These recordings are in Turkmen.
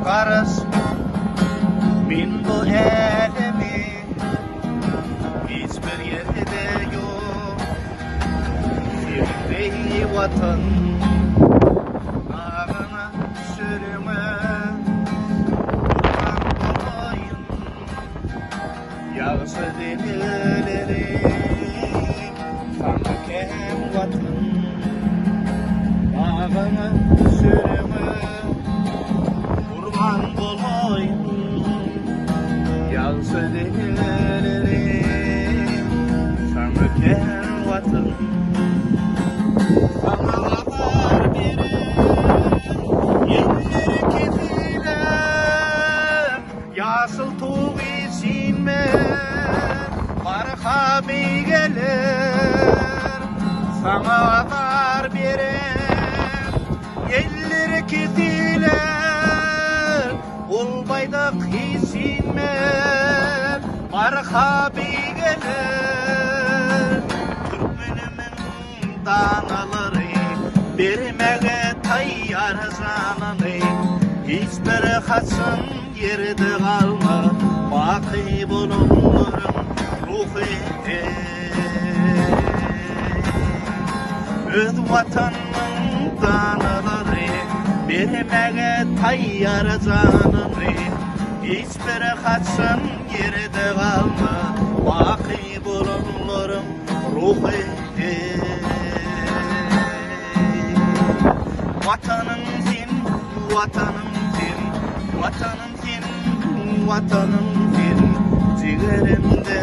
garaş, men bu älemi hiç bir ýerde ýok. Seniň deý Watan, dagyňa, çölüňe gurban bolaýyn. Ýagşy dilegleri saňa kän Watan, Dagyňa, çölüňe gurban bolaýyn. Ýagşy dilegleri saňa kän Watan, Saňa azar beren ýelleri kesiler. Ýaşyl tug içinde barha beýgeler, Saňa azar beren eller kesiler, Ol baýdak hiç inmez, barha beýgeler. Türkmenimiň danalary bermäge taýýar janyny, Hiç bir haçan ýerde galma, baky bolanlaryň ruhy eý. Öz Watanynyň danalary bermäge taýýar janyny, Hiç bir haçan ýerde galma, baky bolanlaryň ruhy eý. Watanym sen, Watanym sen, Watanym sen, Watanym sen, Jigerimde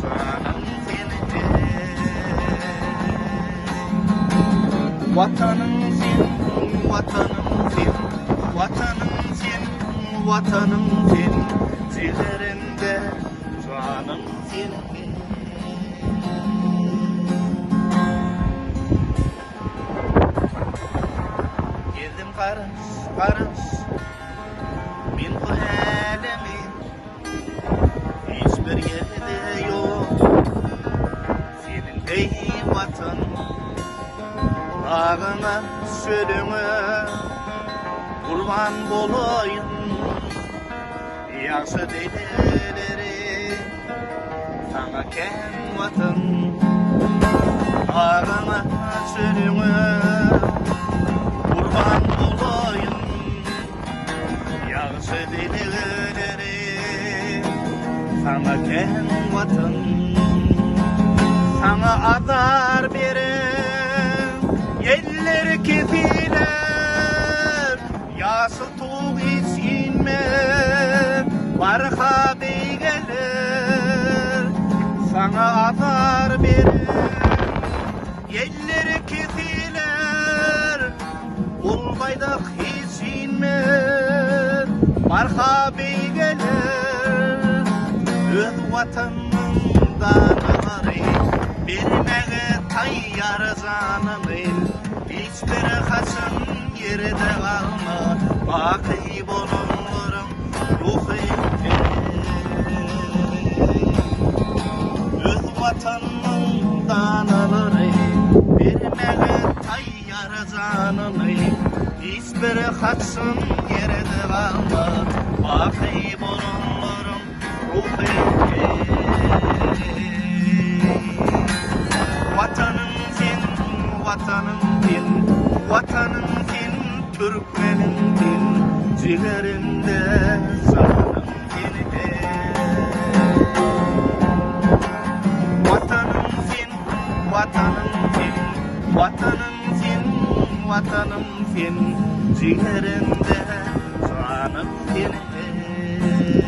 janym sen eý. Watanym sen, Watanym sen, Watanym sen, Watanym sen, Jigerimde janym sen eý. Gezdim garyş, garyş, men bu älemi Hiç bir ýerde ýok seniň deý Watan. Dagyňa, çölüňe gurban bolaýyn, Ýagşy dilegleri saňa kän Watan. Dagyňa, çölüňe gurban bolaýyn, Ýagşy dilegleri saňa kän Watan. Saňa azar beren ýeller kesiler, Ýaşyl tug hiç inmez, barha beýgeler. Saňa azar beren ýeller kesiler, Ol baýdak hiç inmez, barha beýgeler. Öz Watanynyň danalary bermäge taýýar janyny. Hiç bir haçan ýerde galma, Baky bolanlaryň ruhy Öz Watanynyň danalary bermäge taýýar janyny. Hiç bir haçan ýerde galma, Baky bolanlaryň ruhy Watanym sen, Watanym sen, Watanym sen, türkmeniň sen, Jigerimde janym sen eý. Watanym sen, Watanym sen, Watanym sen, Watanym sen, Jigerimde janym sen eý.